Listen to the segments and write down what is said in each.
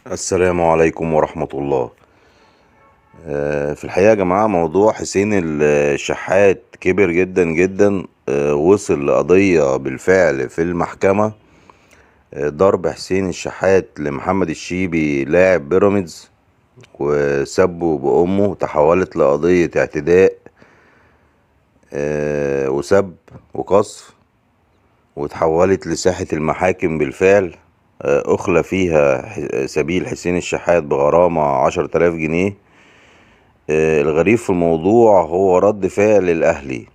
السلام عليكم ورحمة الله. في الحقيقة يا جماعة موضوع حسين الشحات كبر جدا جدا، وصل لقضية بالفعل في المحكمة. ضرب حسين الشحات لمحمد الشيبي لاعب بيراميدز وسبه بأمه تحولت لقضية اعتداء، وسب وقصف، وتحولت لساحة المحاكم بالفعل. أخلى فيها سبيل حسين الشحات بغرامة 10,000 جنيه. الغريب في الموضوع هو رد فعل الأهلي،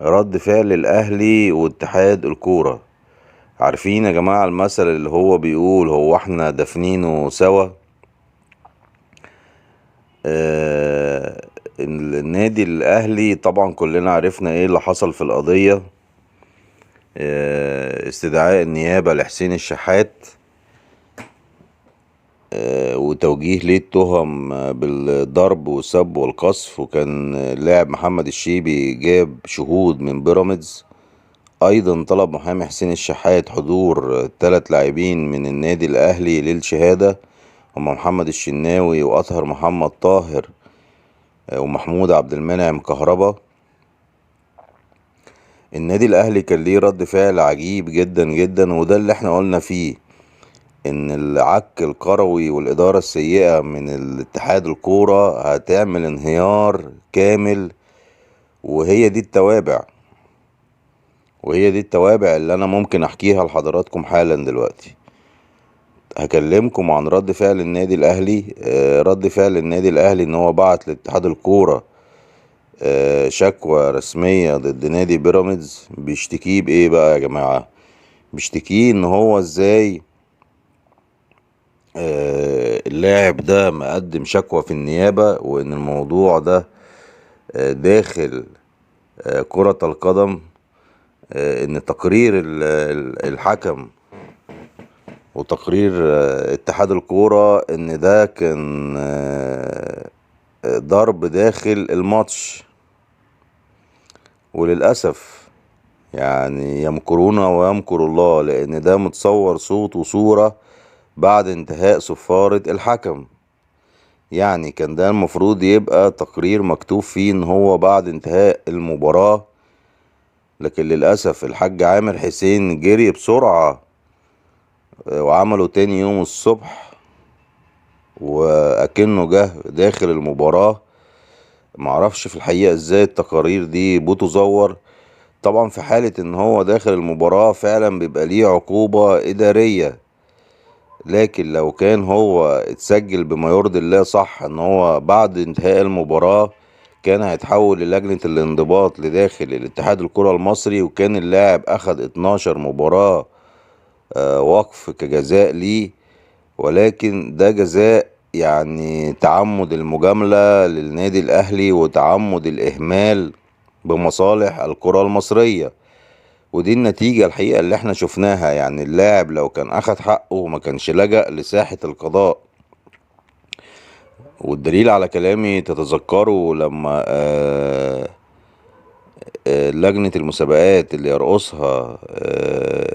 رد فعل الأهلي واتحاد الكورة. عارفين يا جماعة المثل اللي هو بيقول هو احنا دفنينه سوا؟ النادي الأهلي طبعا كلنا عرفنا ايه اللي حصل في القضية. استدعاء النيابة لحسين الشحات، وتوجيه ليه التهم بالضرب والسب والقصف، وكان اللاعب محمد الشيبي جاب شهود من بيراميدز. ايضا طلب محامي حسين الشحات حضور 3 لاعبين من النادي الاهلي للشهادة، هما محمد الشناوي واطهر محمد طاهر، ومحمود عبد المنعم كهربا. النادي الاهلي كان ليه رد فعل عجيب جدا جدا، وده اللي احنا قلنا فيه ان العك الكروي والادارة السيئة من الاتحاد الكورة هتعمل انهيار كامل، وهي دي التوابع، وهي دي التوابع اللي انا ممكن احكيها لحضراتكم حالا دلوقتي. هكلمكم عن رد فعل النادي الاهلي. رد فعل النادي الاهلي ان هو بعت لاتحاد الكورة، شكوى رسمية ضد نادي بيراميدز. بيشتكيه بايه بقى يا جماعة؟ بيشتكيه ان هو ازاي، اللاعب ده مقدم شكوى في النيابة، وان الموضوع ده، داخل، كرة القدم، ان تقرير الحكم وتقرير، اتحاد الكورة ان ده كان، ضرب داخل الماتش. وللأسف يمكرون ويمكر الله، لأن ده متصور صوت وصورة بعد انتهاء صفارة الحكم. كان ده المفروض يبقى تقرير مكتوب فيه ان هو بعد انتهاء المباراة، لكن للأسف الحاج عامر حسين جري بسرعة، وعمله تاني يوم الصبح وأكنه جه داخل المباراة. معرفش في الحقيقة ازاي التقارير دي بتزور. طبعا في حالة ان هو داخل المباراة فعلا بيبقى ليه عقوبة إدارية، لكن لو كان هو اتسجل بما يرضي الله صح ان هو بعد انتهاء المباراة كان هيتحول للجنة الانضباط لداخل الاتحاد الكرة المصري، وكان اللاعب اخد 12 مباراة، وقف كجزاء ليه. ولكن ده جزاء تعمد المجاملة للنادي الاهلي وتعمد الاهمال بمصالح الكرة المصرية، ودي النتيجة الحقيقة اللي احنا شفناها. اللاعب لو كان اخد حقه وما كانش لجأ لساحة القضاء. والدليل على كلامي تتذكروا لما، لجنة المسابقات اللي يرقصها،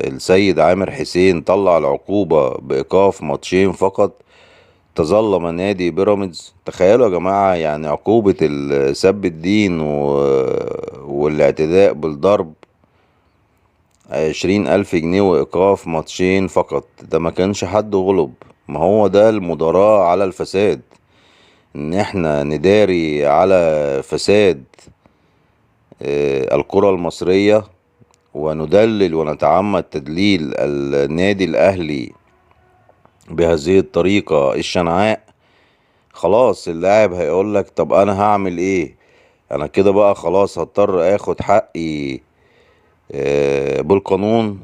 السيد عامر حسين طلع العقوبة بإيقاف ماتشين فقط، تظلم نادي بيراميدز. تخيلوا يا جماعة، عقوبة سب الدين والاعتداء بالضرب 20,000 جنيه وإيقاف ماتشين فقط، ده ما كانش حد غلب. ما هو ده المداراة على الفساد، إن إحنا نداري على فساد، الكرة المصرية وندلل ونتعمد تدليل النادي الأهلي بهذه الطريقة الشنعاء. خلاص اللاعب هيقولك طب أنا هعمل إيه؟ أنا كده بقى خلاص هضطر آخد حقي، بالقانون.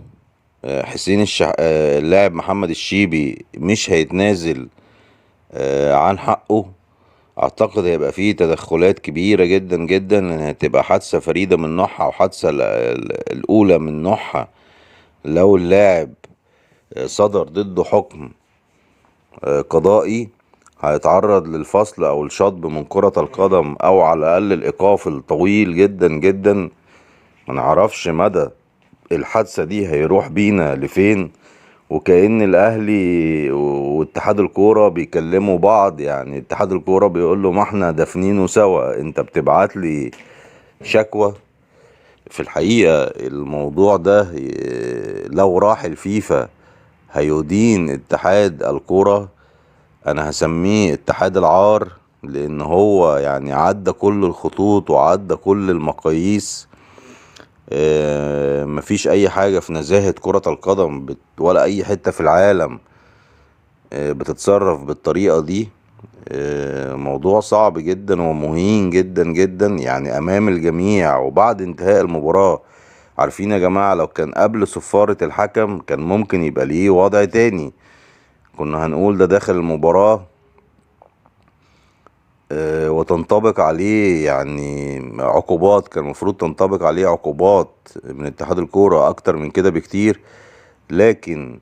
اللاعب محمد الشيبي مش هيتنازل، عن حقه. اعتقد هيبقى فيه تدخلات كبيرة جدا جدا، لان هتبقى حادثة فريدة من نوعها وحادثة الاولى من نوعها. لو اللاعب، صدر ضده حكم، قضائي هيتعرض للفصل او الشطب من كرة القدم، او على الاقل الايقاف الطويل جدا جدا. ما نعرفش مدى الحادثة دي هيروح بينا لفين. وكأن الاهلي واتحاد الكورة بيكلموا بعض. يعني اتحاد الكورة بيقول له ما احنا دافنينه سوا، انت بتبعت لي شكوى. في الحقيقة الموضوع ده لو راح الفيفا هيدين اتحاد الكورة، انا هسميه اتحاد العار، لان هو عدى كل الخطوط وعدى كل المقاييس. مفيش اي حاجة في نزاهة كرة القدم ولا اي حتة في العالم بتتصرف بالطريقة دي. موضوع صعب جدا ومهين جدا جدا امام الجميع وبعد انتهاء المباراة. عارفين يا جماعة لو كان قبل صفارة الحكم كان ممكن يبقى ليه وضع تاني، كنا هنقول ده داخل المباراة، وتنطبق عليه عقوبات، كان المفروض تنطبق عليه عقوبات من اتحاد الكورة اكتر من كده بكتير. لكن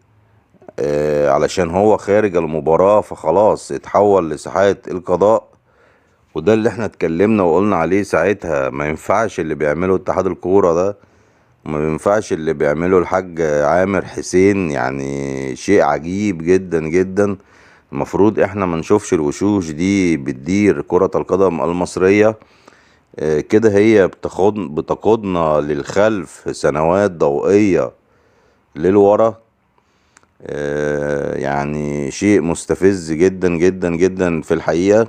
علشان هو خارج المباراة فخلاص اتحول لساحات القضاء، وده اللي احنا اتكلمنا وقلنا عليه ساعتها. ما ينفعش اللي بيعمله اتحاد الكورة ده، وما ينفعش اللي بيعمله الحاج عامر حسين، شيء عجيب جدا جدا. المفروض احنا ما نشوفش الوشوش دي بتدير كرة القدم المصرية. كده هي بتقودنا للخلف سنوات ضوئية للورا. شيء مستفز جدا جدا جدا في الحقيقة.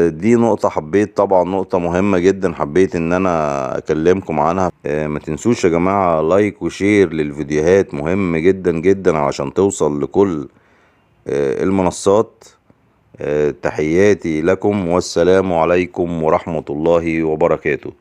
دي نقطة حبيت، طبعا نقطة مهمة جدا حبيت ان انا اكلمكم عنها. ما تنسوش يا جماعة like و share للفيديوهات، مهم جدا جدا علشان توصل لكل المنصات. تحياتي لكم والسلام عليكم ورحمة الله وبركاته.